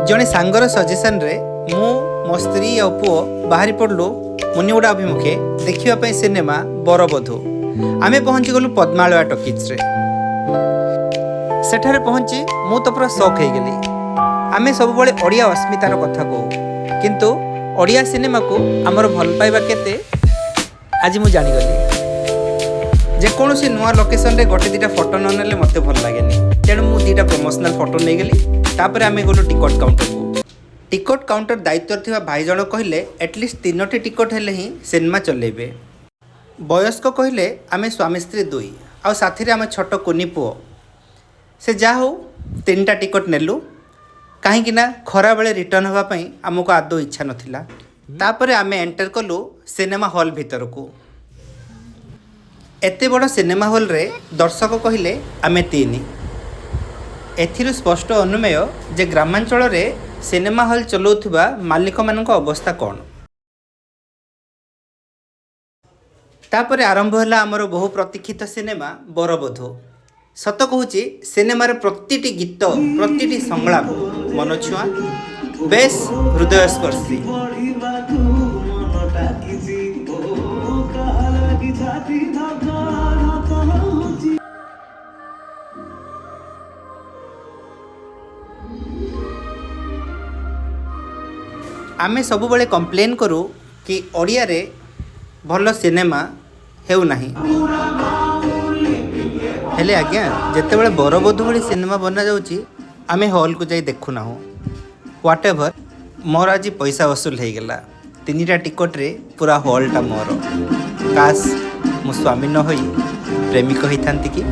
ଜଣେ ସାଙ୍ଗର ସଜେସନରେ ମୁଁ, ମୋ ସ୍ତ୍ରୀ ଆଉ ପୁଅ ବାହାରି ପଡ଼ିଲୁ ମୁନିଗୁଡ଼ା ଅଭିମୁଖେ ଦେଖିବା ପାଇଁ ସିନେମା ବରବଧୂ। ଆମେ ପହଞ୍ଚିଗଲୁ ପଦ୍ମାଳୟ ଟକିଜ୍ରେ। ସେଠାରେ ପହଞ୍ଚି ମୁଁ ତ ପୁରା ସକ୍ ହେଇଗଲି। ଆମେ ସବୁବେଳେ ଓଡ଼ିଆ ଅସ୍ମିତାର କଥା କହୁ, କିନ୍ତୁ ଓଡ଼ିଆ ସିନେମାକୁ ଆମର ଭଲ ପାଇବା କେତେ ଆଜି ମୁଁ ଜାଣିଗଲି। ଯେକୌଣସି ନୂଆ ଲୋକେସନରେ ଗୋଟେ ଦୁଇଟା ଫଟୋ ନ ନେଲେ ମୋତେ ଭଲ ଲାଗେନି, ତେଣୁ ମୁଁ ଦୁଇଟା ପ୍ରମୋସନାଲ୍ ଫଟୋ ନେଇଗଲି। ତାପରେ ଆମେ ଗଲୁ ଟିକଟ କାଉଣ୍ଟରକୁ। ଟିକଟ କାଉଣ୍ଟର ଦାୟିତ୍ୱରେ ଥିବା ଭାଇ ଜଣ କହିଲେ ଆଟଲିଷ୍ଟ 3ଟି ଟିକଟ ହେଲେ ହିଁ ସିନେମା ଚଲେଇବେ। ବୟସ୍କ କହିଲେ ଆମେ ସ୍ୱାମୀ ସ୍ତ୍ରୀ ଦୁଇ, ଆଉ ସାଥିରେ ଆମ ଛୋଟ କୁନି ପୁଅ। ସେ ଯାହା ହଉ 3ଟା ଟିକଟ ନେଲୁ, କାହିଁକି ନା ଖରାବେଳେ ରିଟର୍ଣ୍ଣ ହେବା ପାଇଁ ଆମକୁ ଆଦୌ ଇଚ୍ଛା ନଥିଲା। ତାପରେ ଆମେ ଏଣ୍ଟର କଲୁ ସିନେମା ହଲ୍ ଭିତରକୁ। ଏତେ ବଡ଼ ସିନେମା ହଲ୍ରେ ଦର୍ଶକ କହିଲେ ଆମେ 3। ଏଥିରୁ ସ୍ପଷ୍ଟ ଅନୁମେୟ ଯେ ଗ୍ରାମାଞ୍ଚଳରେ ସିନେମା ହଲ୍ ଚଲାଉଥିବା ମାଲିକମାନଙ୍କ ଅବସ୍ଥା କ'ଣ। ତାପରେ ଆରମ୍ଭ ହେଲା ଆମର ବହୁ ପ୍ରତୀକ୍ଷିତ ସିନେମା ବରବଧୂ। ସତ କହୁଛି, ସିନେମାର ପ୍ରତିଟି ଗୀତ, ପ୍ରତିଟି ସଂଳାପ ମନଛୁଆଁ, ବେଶ ହୃଦୟସ୍ପର୍ଶୀ। ପଢିବାକୁ ମନ ଡାକିଛି ଓ କାହା ଲାଗି ଛାତି ଧକ ଧକ ହଉଛି। ଆମେ ସବୁବେଳେ କମ୍ପ୍ଲେନ୍ କରୁ କି ଓଡ଼ିଆରେ ଭଲ ସିନେମା ହେଉନାହିଁ। ହେଲେ ଆଜ୍ଞା, ଯେତେବେଳେ ବରବଧୂ ଭଳି ସିନେମା ବନାଯାଉଛି ଆମେ ହଲ୍କୁ ଯାଇ ଦେଖୁନାହୁଁ। What ever, ମୋର ଆଜି ପଇସା ବସୁଲ ହେଇଗଲା। 3ଟା ଟିକଟରେ ପୁରା ହଲ୍ଟା ମୋର। କାଶ ମୁଁ ସ୍ୱାମୀ ନ ହୋଇ ପ୍ରେମିକ ହେଇଥାନ୍ତି କି।